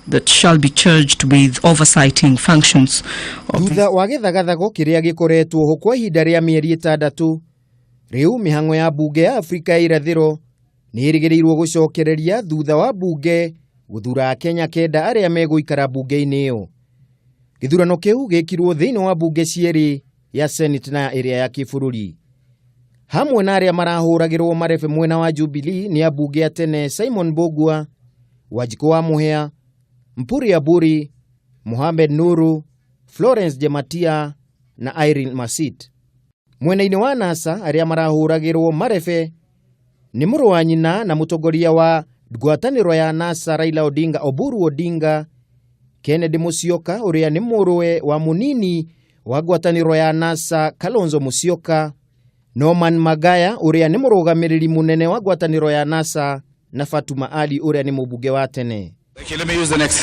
That shall be charged with oversighting functions of Thutha wa gĩthagathago kĩrĩa gĩkoretwo ho kwa ihinda rĩa mĩeri 6, rĩu mĩhang'o ya mbunge ya Afrika ya Irathĩro nĩ ĩrĩgĩrĩirwo gũcokereria thutha wa mbunge gũthura Akenya 9 arĩa megũikara mbunge-inĩ ĩyo. Gĩthurano kĩu gĩkirwo thĩinĩ wa mbunge cierĩ, ya Senate na ĩrĩa ya kĩbũrũri. Hamwe na arĩa marahũragĩrwo marebe mwena wa Jubilee nĩ ambunge a tene Simon Mbugua, Wanjikũ wa Mũhĩa, Mpuri Aburi, Mohamed Nuru, Florence Jematia na Irene Masit. Mwena-inĩ wa NASA arĩa marahũragĩrwo marebe nĩ mũrũ wa nyina na mũtongoria wa ngwatanĩro ya NASA Raila Odinga, Oburu Odinga, Kennedy Musyoka ũrĩa nĩ mũrũwe wa mũnini wa ngwatanĩro ya NASA Kalonzo Musyoka, Norman Magaya ũrĩa nĩ mũrũgamĩrĩri mũnene wa ngwatanĩro ya NASA na Fatuma Ali ũrĩa nĩ mũmbunge wa tene. Thank you. Let me use the next.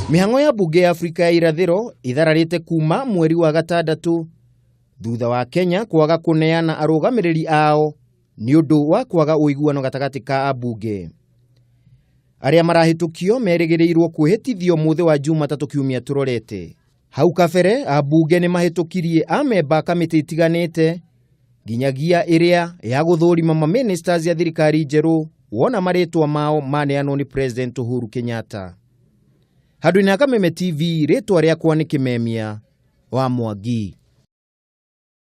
Mĩhang'o ya mbunge ya Afrika ya Irathĩro ithararĩte kuma mweri wa gatandatũ thutha wa Kenya kwaga kũneana arũgamĩrĩri ao nĩ ũndũ wa kwaga ũiguano gatagatĩ ka ambunge. Arĩa marahĩtũkio merĩgĩrĩirwo kwĩhĩtithio mũthĩ wa Jumatatũ kiumia tũrorete. Hau kabere ambunge nĩ mahĩtũkirie amemba kamĩtĩ itiganĩte nginyagia ĩrĩa ya gũthũrima maministers ya thirikari njerũ wona marĩtwa mao maneanwo nĩ President Uhuru Kenyatta. Handũ-inĩ ha Kameme TV, rĩtwa rĩakwa nĩ Kĩmemia wa Mwangi.